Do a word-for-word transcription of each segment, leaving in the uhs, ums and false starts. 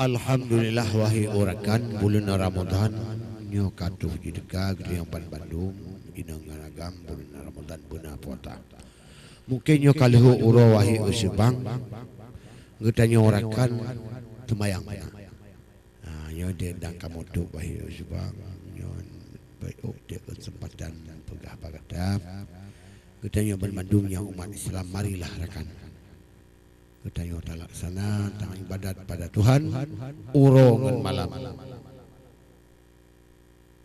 Alhamdulillah, wahai rakan, buleuen Ramadhan nyoe ka troh jiteuka, geutanyoe ban bandum inong ngon agam buleuen Ramadhan beuna puasa. Mungken nyoe ka lheueh uroe, wahai Usubang, geutanyoe rakan teumayang beuna. Ha, nyoe deh dang kamoe tôb, wahai Usubang, nyoe baik ôk deh keuseumpatan peugah bak gata. Geutanyoe ban bandum nyang umat Islam, marilah rakan. Geutanyoe talaksana taibadat pada Tuhan uroe ngon malam,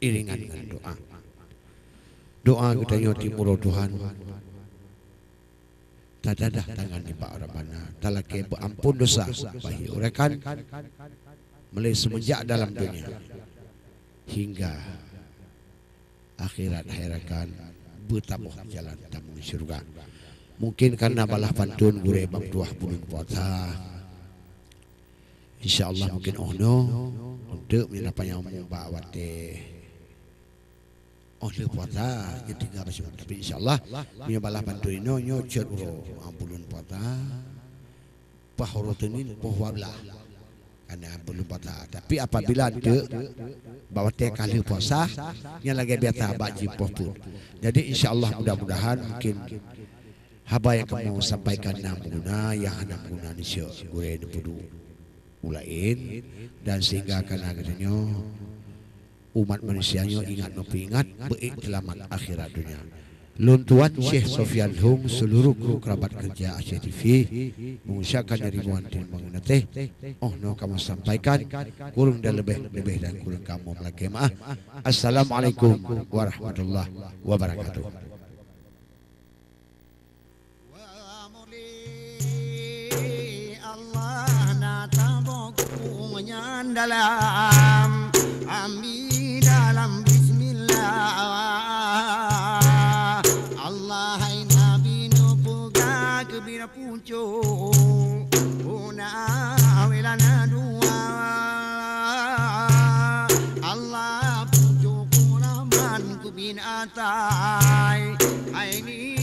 iringan ngon doa. Doa geutanyoe tiep uroe Tuhan, tadadah tangan nibak Rabbana, talakée beuampôn dosa, wahai rakan, mulai seumenjak dalam donya hingga akhirat, hai rakan, beutaboh jalan tamong syeuruga. Mungken kareuna balaih pantôn gurée bak tuah buleuen puasa. Insya Allah mungken 'oh noe, untuk meunyoe na panyang bak watée 'oh lheueh puasa, nyoe tinggai bacut. Tapi insya Allah, meunyoe balaih pantôn inoe, nyoe cot uroe, ah, buleuen puasa, paih uroe Senin, poh dua belas. Kareuna buleuen puasa. Tapi apabila teuk bak watée ka lheueh puasa, nyan lagée biasa bak jipoh pun. Jadi insya Allah, mudah-mudahan mungkin haba nyang kamoe sampaikan na meuguna, nyang hana meuguna, niseu gurée neupeuduek u laén, dan sehingga kareuna geutanyoe umat manusia nyoe ingat meupeuingat beuék seulamat akhirat donya. Lôn tuan Syekh Sofyan Lhung, seuluruh kru kerabat kerja Aceh T V, mengucapkan ribuan terima kasih. 'Oh noe kamoe sampaikan, kureueng dan leubeh, leubeh dan kureueng kamoe meulakée meu'ah. Assalamualaikum warahmatullahi wabarakatuh. Wa muli Allah na taboku nyan dalam, ami dalam bismillah. Allah hai Nabi neupeugah keu bira pucok, guna wela na dua. Allah pucok kuraman keu bin atai, hai ni